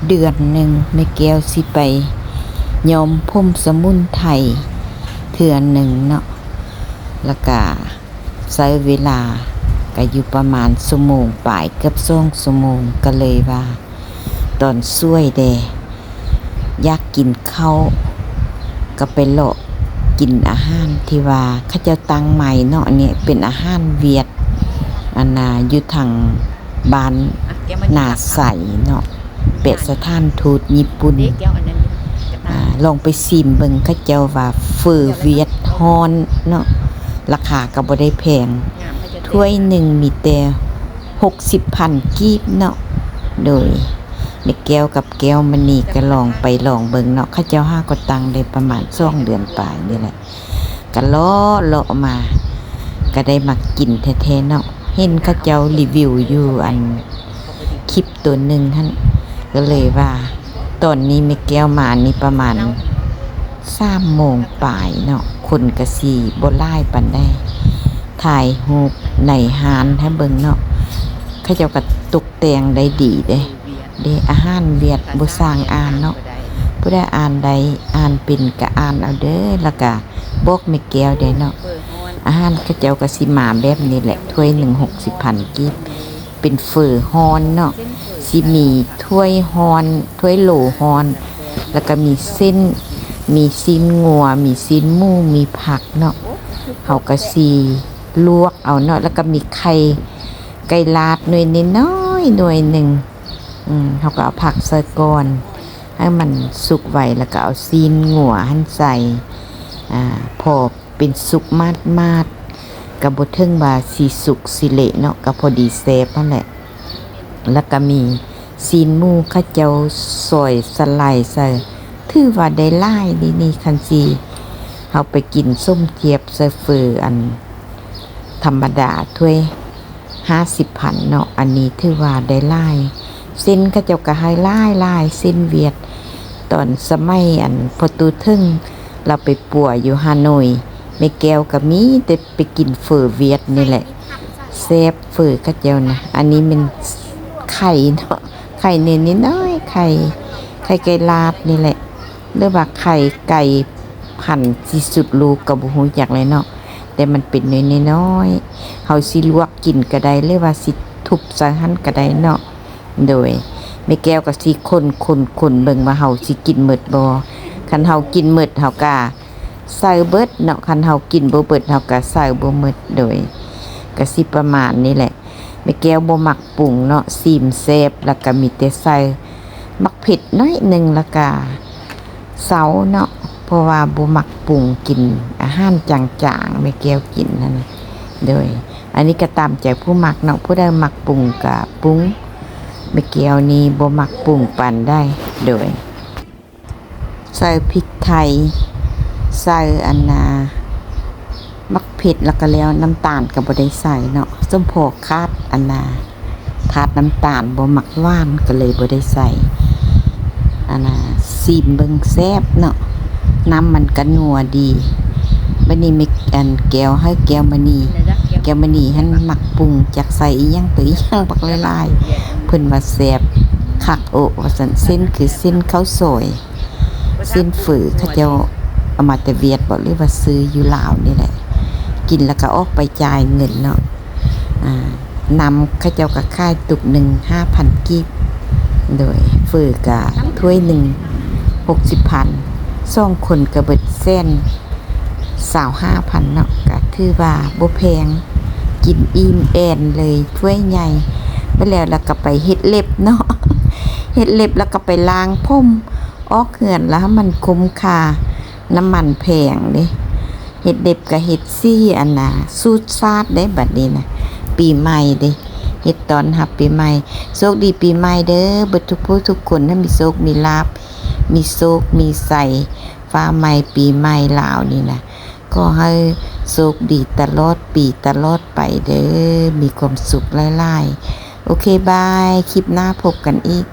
ເດືອນໜຶ່ງແມ່ແກ້ວຊິໄປຍ້ອມຜົມສະໝຸນໄພເທື່ອໜຶ່ງເນາະ ແລ້ວກະໃຊ້ເວລາກະຢູ່ປະມານຊົ່ວໂມງປາຍ ເກືອບສອງຊົ່ວໂມງ ກະເລີຍວ່າຕອນສວຍແດ່ ຢາກກິນເຂົ້າ ກະໄປເລາະກິນອາຫານທີ່ວ່າເຂົາເຈົ້າຕັ້ງໃໝ່ເນາະ ອັນນີ້ເປັນອາຫານຫວຽດ ອັນນ່າ ຢູ່ທາງ ບ້ານນາໃສເນາະ ແປະສະຖານທູດຍີ່ປຸ່ນ ອາ ລອງໄປຊີມເບິ່ງ ເຂົາເຈົ້າວ່າເຝີຫວຽດຮ້ອນເນາະ ລາຄາກໍບໍ່ໄດ້ແພງ ຖ້ວຍໜຶ່ງມີແຕ່ຫົກສິບພັນກີບເນາະ ໂດຍແມ່ແກ້ວກັບແກ້ວມະນີກໍລອງໄປລອງເບິ່ງເນາະ ເຂົາເຈົ້າຫາກໍຕັ້ງໄດ້ປະມານສອງເດືອນປາຍນີ້ແຫຼະ. ກະເລາະເລາະມາ ກະໄດ້ມາກິນແທ້ໆເນາະ ເຫັນເຂົາເຈົ້າຣີວິວຢູ່ອັນຄລິບໂຕໜຶ່ງຫັ້ນ ກະເລີຍວ່າ ຕອນນີ້ແມ່ແກ້ວມານີ້ປະມານສາມໂມງປາຍເນາະ ຄົນກະຊິບໍ່ຫຼາຍປານໃດ ຖ່າຍຮູບໃນຮ້ານໃຫ້ເບິ່ງເນາະ ເຂົາເຈົ້າກະຕົກແຕ່ງໄດ້ດີເດ້. ເດ້ ອາຫານຫວຽດບໍ່ຊ່າງອ່ານເນາະ ຜູ້ໃດອ່ານໄດ້ ອ່ານເປັນກະອ່ານເອົາເດີ ແລ້ວກະບອກແມ່ແກ້ວແດ່ເນາະ ອາຫານເຂົາເຈົ້າກະຊິມາແບບນີ້ແຫຼະ ຖ້ວຍໜຶ່ງຫົກສິບພັນກີບ ເປັນເຝີຮ້ອນເນາະ ຊິມີຖ້ວຍຮ້ອນ ຖ້ວຍໂຫຼຮ້ອນ ແລ້ວກະມີເສັ້ນ ມີຊີ້ນງົວ ມີຊີ້ນໝູ ມີຜັກເນາະ ເຮົາກະຊິລວກເອົາເນາະ ແລ້ວກະມີໄຂ່ ໄກ່ລາດໜ່ວຍນ້ອຍໆໜ່ວຍໜຶ່ງ ອືມ ເຮົາກໍເອົາຜັກໃສ່ກ່ອນ ໃຫ້ມັນສຸກໄວ ແລ້ວກໍເອົາຊີ້ນງົວຫັ້ນໃສ່ ອາ ພໍເປັນສຸກມາດໆ ກໍບໍ່ເຖິງວ່າຊິສຸກຊິເລະເນາະ ກໍພໍດີແຊບຫັ້ນແຫຼະ ແລ້ວກໍມີຊີ້ນໝູ ເຂົາເຈົ້າຊອຍສະໄລໃສ່ ຖືວ່າໄດ້ຫຼາຍເດນີ້ ຄັນຊິເຮົາໄປກິນສົ້ມທຽບໃສ່ເຝີອັນທຳມະດາ ຖ້ວຍ ຫ້າສິບພັນເນາະ ອັນນີ້ຖືວ່າໄດ້ຫຼາຍ ເສັ້ນເຂົາເຈົ້າກໍໃຫ້ຫຼາຍໆ ເສັ້ນຫວຽດ ຕອນສະໄໝອັນພໍ່ຕູ້ເຖິງລາວໄປປົວຢູ່ຮ່າໂນ້ຍ ແມ່ແກ້ວກໍມີແຕ່ໄປກິນເຝີຫວຽດນີ້ແຫຼະ ແຊບເຝີເຂົາເຈົ້ານະ ອັນນີ້ແມ່ນໄຂ່ເນາະ ໄຂ່ເນ້ນນ້ອຍໆ ໄຂ່ ໄຂ່ໄກ່ລາດນີ້ແຫຼະ ຫຼືວ່າໄຂ່ໄກ່ພັນຊິສຸດລູກກໍບໍ່ຮູ້ຈັກແຫຼະເນາະ ແຕ່ມັນເປັນໜ່ວຍນ້ອຍໆ ເຮົາຊິລວກກິນກໍໄດ້ ຫຼືວ່າຊິທຸບໃສ່ຫັ້ນກໍໄດ້ເນາະ ໂດຍແມ່ແກ້ວກໍຊິຄົນໆໆເບິ່ງວ່າເຮົາຊິກິນໝົດບໍ່ ຄັນເຮົາກິນໝົດເຮົາກະໃສ່ເບິດເນາະ ຄັນເຮົາກິນບໍ່ເບິດເຮົາກະໃສ່ບໍ່ໝົດ ໂດຍກະຊິປະມານນີ້ແຫຼະ ແມ່ແກ້ວບໍ່ມັກປຸງເນາະ ຊີມແຊບ ແລ້ວກະມີແຕ່ໃສ່ໝາກເຜັດໜ້ອຍໜຶ່ງ ແລ້ວກະເຊົາເນາະ ເພາະວ່າບໍ່ມັກປຸງ ກິນອາຫານຈາງໆ ແມ່ແກ້ວກິນຫັ້ນນະ ໂດຍ ອັນນີ້ກະຕາມໃຈຜູ້ມັກເນາະ ຜູ້ໃດມັກປຸງກະປຸງ ແມ່ແກ້ວນີ້ບໍ່ມັກປຸງປານໃດ ໂດຍ ໃສ່ພິກໄທ ໃສ່ອັນນ່າ ໝາກເຜັດ ແລ້ວກະແລ້ວ ນ້ຳຕານກະບໍ່ໄດ້ໃສ່ເນາະ ສົມພໍຂາດອັນນ່າ ຂາດນ້ຳຕານ ບໍ່ມັກຫວານ ກະເລີຍບໍ່ໄດ້ໃສ່ ອັນນ່າ ຊີມເບິ່ງແຊບເນາະ ນ້ຳມັນກະນົວດີ ບາດນີ້ແມ່ ອັນ ແກ້ວ ໃຫ້ແກ້ວມະນີ ແກ້ວມະນີຫັ້ນມັກປຸງ ຈັກໃສ່ອີ່ຫຍັງໂຕອີ່ຫຍັງບັກຫຼາຍໆ ເພິ່ນວ່າແຊບຄັກໂອະວ່າຊັ້ນ ເສັ້ນຄືເສັ້ນເຂົ້າຊອຍ ເສັ້ນເຝີເຂົາເຈົ້າເອົາມາແຕ່ຫວຽດບໍ ຫຼືວ່າຊື້ຢູ່ລາວນີ້ແຫຼະ ກິນແລ້ວກໍອອກໄປຈ່າຍເງິນເນາະ ອາ ນ້ຳເຂົາເຈົ້າກໍຂາຍຕຸກໜຶ່ງຫ້າພັນກີບ ໂດຍເຝີກໍຖ້ວຍໜຶ່ງຫົກສິບພັນ ສອງຄົນກໍເບິດແສນຊາວຫ້າພັນເນາະ ກໍຖືວ່າບໍ່ແພງ ກິນອີ່ມແອນເລີຍ ຖ້ວຍໃຫຍ່ ໄປແລ້ວ ແລ້ວກໍໄປເຮັດເລັບເນາະ ເຮັດເລັບ ແລ້ວກໍໄປລ້າງຜົມ ອອກເຮືອນລະໃຫ້ມັນຄຸ້ມຄ່າ ນ້ຳມັນແພງເດ້ ເຮັດເລັບກະເຮັດສີອັນນ່າ ສູດສາດເດ້ ບັດນີ້ນະ ປີໃໝ່ເດ້ ເຮັດຕ້ອນຮັບປີໃໝ່ ໂຊກດີປີໃໝ່ເດີ ເບິດທຸກຜູ້ທຸກຄົນ ໃຫ້ມີໂຊກມີລາບ ມີໂຊກມີໄຊ ຟ້າໃໝ່ປີໃໝ່ລາວນີ້ນະ ຂໍໃຫ້ໂຊກດີຕະຫຼອດປີຕະຫຼອດໄປເດີ ມີຄວາມສຸກຫຼາຍໆ ໂອເຄ ບາຍ ຄລິບໜ້າພົບກັນອີກ.